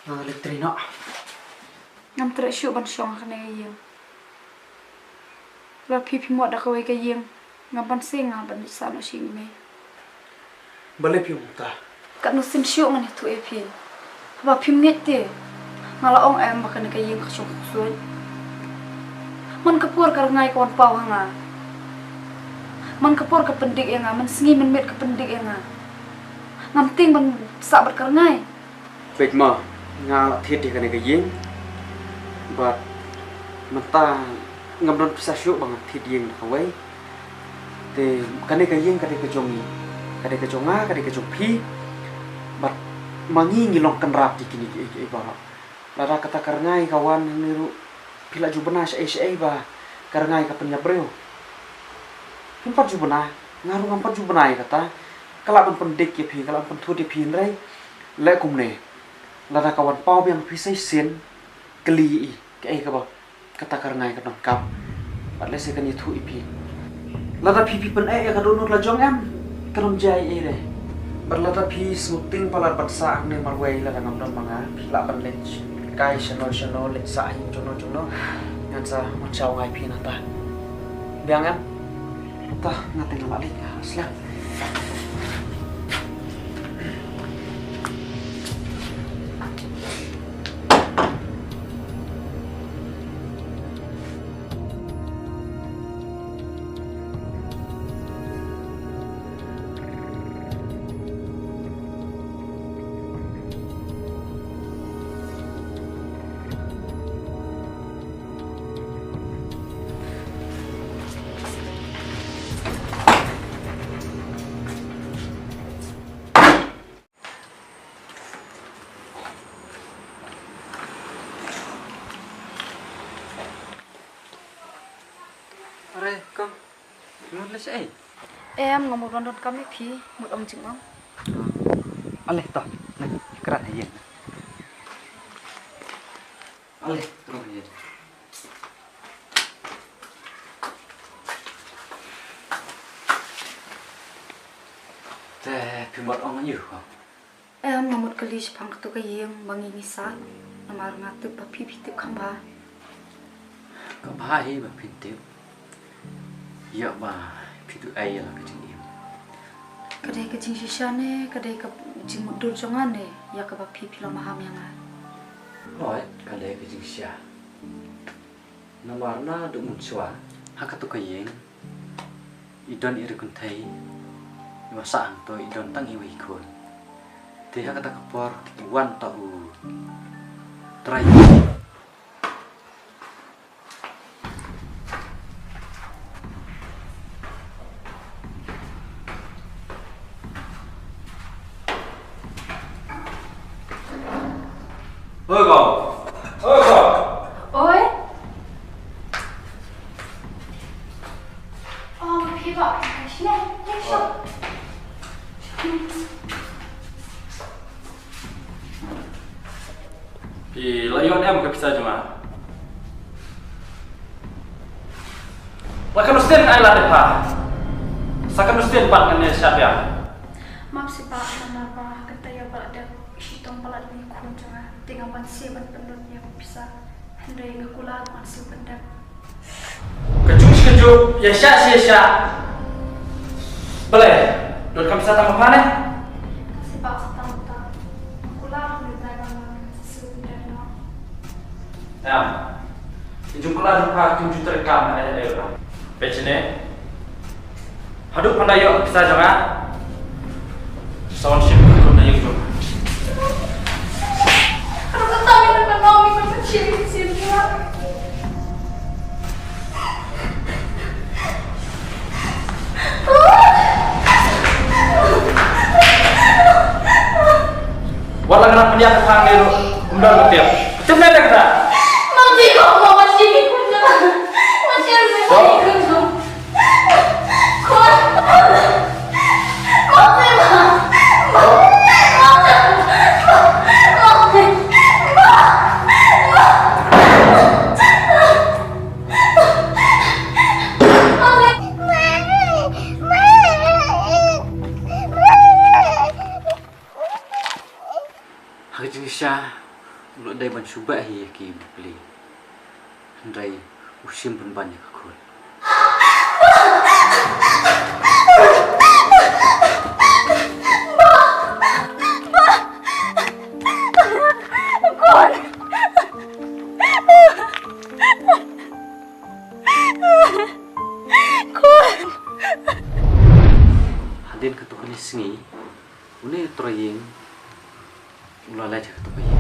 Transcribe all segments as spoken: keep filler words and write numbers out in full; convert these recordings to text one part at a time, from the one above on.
Nga leit trei noh. Ngam treh shuh ban shong ha kane ka ïing. Lada phi phi mut da kawei ka ïing, ngam banse nga ban leit sah noh sha ïing i mei. Balei phi ong kumta? Katno sien shuh ngan ïathuh ïa phi. Haba phim ngeit te, nga la ong em ba kane ka ïing ka shong ksuid. Man ka por ka rngai ka wan paw ha nga. Man ka por ka pyndik ïa nga, man sngi man miet ka pyndik ïa nga. Ngam tieng ban sah bad ka rngai. Peit mo, nga la thied ïa kane ka ïing. Bad mynta ngam don pisa shuh ba ngan thied ïing da kawei. Te kane ka ïing ka dei ka jong ngi, ka dei ka jong nga, ka dei ka jong phi. Bad ma ngi ngi long kynrad ïa kine kiei kiei baroh. Lada kata ka rngai ka wan hangne ruh, phi la ju bna shaei shaei ba ka rngai ka pynïap briew. Phim pat ju bna, nga ruh ngam pat ju bna ïa kata. Ka lah ban pyndik ïa phi, ka lah ban pynthut ïa phi, hynrei leh kumne. Lada ka wan paw biang phi sa shisien, kylli ïa i kaei kaba kata ka rngai ka donkam. Bad lehse kan ïathuh ïa phi. Lada phi phi pyneh ïa ka dohnud la jong em, kan ym jia ei ei re. Bad lada phi sngewtieng palat ban sah hangne marwei lada ngam don ma nga, phi lah ban leit kai shano shano, leit sah ha ïing jongno jongno. Ngan sa wan shaw nga ïa phi nangta. Biang em? Ta, nga te nga lah leit, nga slem. Are, kong. Ngan leh shaei? Em, nga mut ban donkam ïa phi, mut ong jingong. Ale, to. Nang, krat ïa ïing. Ale, krat ïa ïing. Te, phi mut ong ïa u, kong? Em, nga mut kylli shaphang katu ka ïing ba ngi ngi sah, namar nga tip ba phi phi tip kham bha. Ka bha hi ba phin tip. Ïoh ba phi duh ei ïa la ka jingim. Ka dei ka jingshisha ne ka dei ka jingmutdur jong nga ne ïa kaba phi phi la maham ïa nga? Hooid, ka dei ka jingshisha. Namar naduh mynshuwa ha katu ka ïing i don i riewkynthei, i ba sah hangto i don tang iwei i khun. Te ha kata ka por wan ta u trai. Oi, kong. Oi, kong. Oi. Oh, phi ba, sini, sini. Phi la ïoh em ka pisa jong nga? La kan ym sdien ai lad ïa pha. Sa kan ym sdien pat ngan ïa shah biang. Map seh pa, namar ba kata ïa ba la dep shitom palat ïa i khun jong nga. Te nga banse ban pynlut ïa ka pisa. Hynrei nga kular ban siew pyndep. Ka jong shi ka jong, ïa shah shi ïa shah. Balei? Donkam pisa tang ma pha ne? Seh pa, sa tang ta. Nga kular hynrei trai ba nga siew pyndep noh. Em. Ki jong ka la jong ka, ki jong ka treikam, eh, eh, eh. Peit shane. Haduh phan da ïoh pisa jong nga. Sa wan shim khun na ïing jong nga. Haduh katta ngi ban ong, ngi ban shim, shim jong nga. Wat la nga pynïap ïa pha ngi ruh, ym don ba tip. Tip ne tip kata? Mama, mama, mama, mama, mama, mama, mama, mama, mama, mama, mama, mama, Ha ka jingshisha, U la dei ban shu beh hi ïa ki bapli. Hynrei u shim pynban ïa ka khun. Khun. Khun. Hadien katto katne sngi, une u trai ïing u la leit ha katto ka ïing.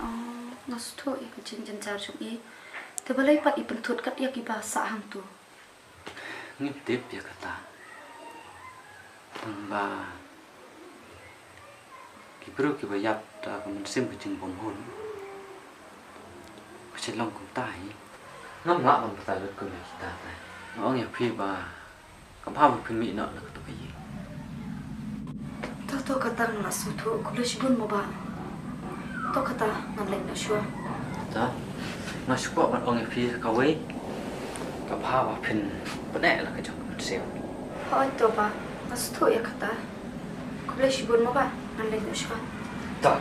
Oh, nga sngewthuh ïa ka jingjynjar jong i. Te balei pat i pynthut kat ïa kiba sah hangto? Ngim tip ïa kata. Tang ba ki briew kiba ïap da ka mynsiem ka jingbymhun, ka shu long kumta hi. Ngam lah ban batai lut kum ïa kita te. Nga ong ïa phi ba ka bha ba phin mih noh na kato ka ïing. To, to, kata ngan sngewthuh, khublei shibun mo bah. To kata ngan leit noh shuwa. To, nga shu kwah ban ong ïa phi kawei. Ka bha ba phin pyneh la ka jong ka mynsiem. Hooid to bah, nga sngewthuh ïa kata. Khublei shibun mo bah, ngan leit noh shuwa. To.